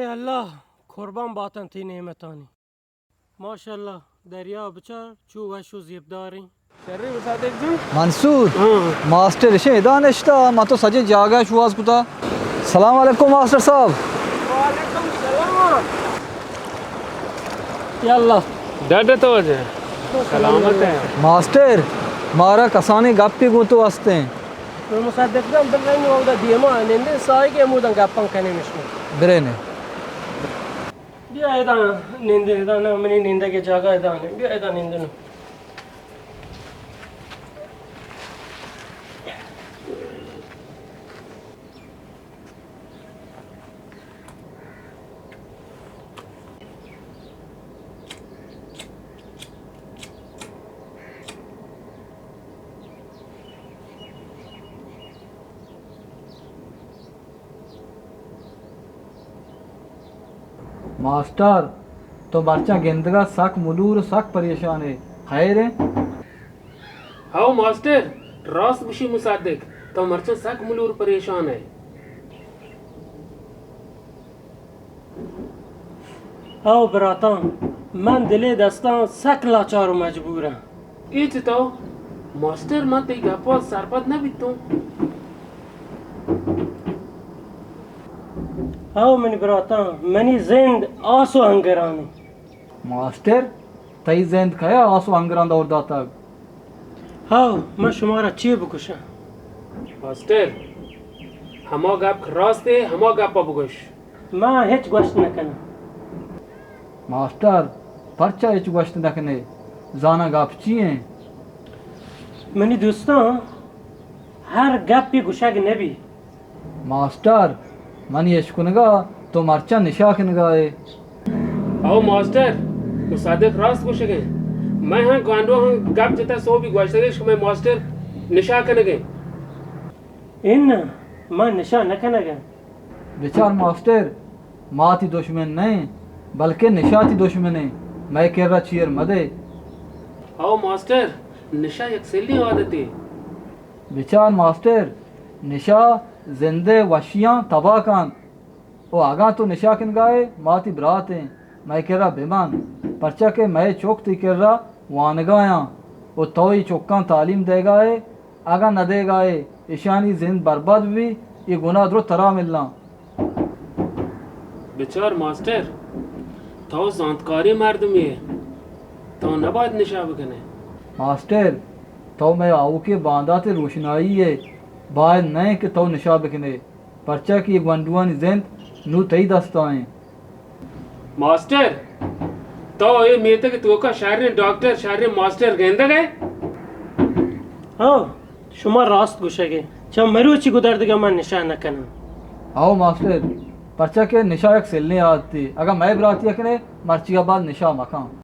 اللہ قربان باتن تئی نعمتانی۔ ماشاءاللہ، دریا بچار چو وش و زیبداریں۔ شری مصدق جان۔ منصور، ہاں۔ ماسٹر اشیں ادا نشتا، ما تو سجیں جاگہ شواز کتا۔ سلام علیکم ماسٹر صاحب۔ وعلیکم سلام۔ یاللہ۔ ڈڈ تو وجہ۔ سلامت ہے۔ ماسٹر، مارا کسانیں گپے گوں تو ہستیں۔ مصدق جان، بلے نوں اودا دیما نندیں، ساہگے ہموداں گپاں کنیں مشکل۔ برے نے۔ بیا ادا نندیں، ادا نہ، منی نندگ ءِ جاگہ ادا نہ۔ بیا ادا نندیں۔ ماسٹر، تو مرچاں گندگ ءَ سک ملور ءُ سک پریشان ئے، خیر ایں؟ ہئو ماسٹر، راست گوشی مصدق، تو مرچاں سک ملور پریشان ئے۔ او براتاں، من دل ءِ دستاں سک لاچار ءُ مجبور آں۔ اے چتو؟ ماسٹر، من تئی گپ ءَ سرپد نہ بیتوں۔ او منی براتاں، منی زند آس ءُ ہنگرانی۔ ماسٹر، تئی زند کئیا آس ءُ ہنگراں دور داتگ؟ ہئو، من شمارا چے بگوشاں؟ ماسٹر، ہما گپ کہ راست ایں، ہما گپ ءَ بگوش۔ من ہچ گوشت نہ کناں۔ ماسٹر، پرچا ہچ گوشت نہ کن ئے؟ زاناں گپ چی ایں؟ منی دوستاں، ہر گپے گوشگ نہ بی۔ ماسٹر، منی اشکنگ ءَ تو مرچاں نشہ کنگ ءَ ئے۔ او ماسٹر، مصدق راست گوشگ ءَ۔ مئے ہم گونڈو ہم گپ جتہ، سوبی گوشتگ اش کہ مئے ماسٹر نشہ کنگ ءَ۔ اناں، من نشہ نہ کنگ ءَ۔ بچار ماسٹر، ما تئی دشمن نہ ایں، بلکیں نشہ تئی دشمن ایں۔ مئے کرا چیر مدئے۔ او ماسٹر، نشہ یک سلیں عادتے۔ بچار ماسٹر، نشہ زند ءِ وشیاں تباہ کنت۔ او اگاں تو نشہ کنگا ئے، ما تئی برات ایں، مئے کرا بہ من، پرچا کہ مئے چک تئی کرا وانگا یاں، او تو اے چکاں تعلیم دئیگا ئے، اگاں نہ دئیگا ئے، اشانی زند برباد بہ بی، اے گناہ درو ترا ملاں۔ بچار ماسٹر، تو زانتکاریں مردمے ئے، تو نہ باید نشہ بکن ئے۔ ماسٹر، تو مئے آؤکیں باندات ءِ روشنائی ئے، باید نہ ایں کہ تو نشہ بکن ئے۔ پرچا کہ اے گونڈوانی زند نوں تئی دستا ایں۔ ماسٹر، تو اے میتگ ءِ توکا شریں ڈاکٹر، شریں ماسٹر گندگ ئے؟ ہاں، شما راست گوشگ ئے۔ چہ مروچی گدر دگہ من نشہ نہ کناں۔ ہاؤ ماسٹر، پرچا کہ نشہ یک سلیں عادتے۔ اگاں مئے براتی ءَ کن ئے، مرچی ءَ بعد نشہ مکن۔